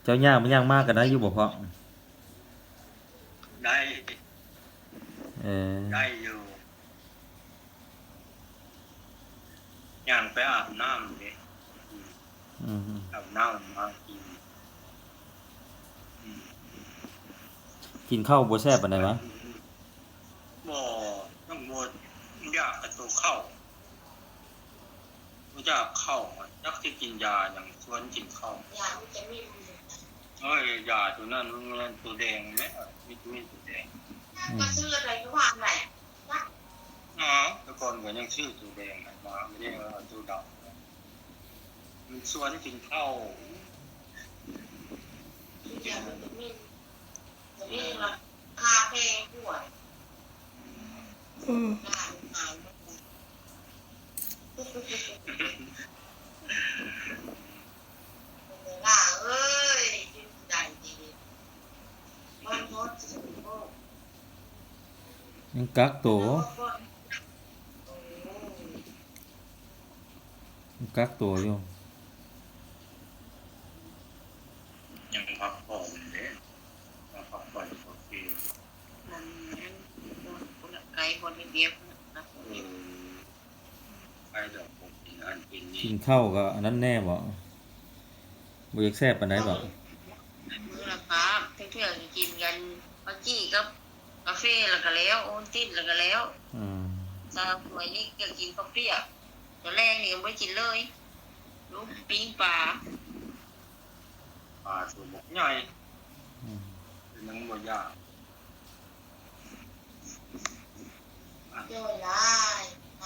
ເຈົ້າຍ່າງໄປຍ່າງມາກໍໄດ້ຢູ່ບໍ່ພໍ່? ໄດ້ ເອີ ໄດ້ຢູ່ ຍ່າງໄປອາບນ້ຳເດ້ ອືມ ອືມ ອາບນ້ຳມາກິນ ອືມ ກິນເຂົ້າບໍ່ແຊບປານໃດຫວາ? ບໍ່ ຍັງບໍ່ຢາກກັບໂຕເຂົ້າ. ບໍ່ຢາກເຂົ້າ ຈັກຊິກິນຢາຫຍັງ ຊວນກິນເຂົ້າ ຢາວິຕາມິນ ເອີຍ ຢາໂຕນັ້ນມັນແມ່ນໂຕແດງແຫຼະ ວິຕາມິນໂຕແດງ ອືມ ກໍຊື້ໄດ້ຢູ່ຮ້ານໃດ ອໍ ແຕ່ກ່ອນກໍຍັງຊື້ໂຕແດງຫັ້ນມາ ບໍ່ໄດ້ວ່າໂຕດຳ ມັນຊວນກິນເຂົ້າ ຢາວິຕາມິນ ໂຕນີ້ລາຄາແພງກວ່າ ອືມ ຫຼາຍ ຫຼາຍ ຫຼາຍ ເອີຍ ກິນໄດ້ດີ ມັນຮອດຊິບໍ່ ຍັງກັກໂຕ ໂອ້ ຍັງກັກໂຕຢູ່ ຍັງພັກຜ່ອນເດ້ ມາພັກຜ່ອນ ໂອເຄ ມັນຢູ່ໃກ້ບ່ອນເຮັດວຽກນະ ເອີ ໄປດອກ ບໍ່ກິນອັນກິນນີ້ ກິນເຂົ້າກໍອັນນັ້ນແດ່ບໍ? ບໍ່ຢາກແຊບປານໃດບໍ? ມື້ລະຄາບ ເທື່ອໆກິນກັນເຂົ້າຈີ່ກັບກາເຟ ແລ້ວກໍແລ້ວ ໂອວັນຕິນ ແລ້ວກໍແລ້ວ ອືມ ສຳລັບສວຍນີ້ກໍກິນເຂົ້າປຽກ ຕອນແລງນີ້ຍັງບໍ່ໄດ້ກິນເລີຍ ລູກປີ້ງປາ ປາໂຕບັກໃຫຍ່ ອືມ ແຕ່ຍັງບໍ່ຢາກ ເຈົ້າຫຼາຍ ເ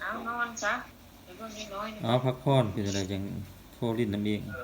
ອົານອນຊະ ໄປເບິ່ງນ້ອຍໆ ເອົາພັກຜ່ອນ ເປັນຈັ່ງໃດຈັ່ງໂທຫຼິ້ນນຳອີກ ເອີ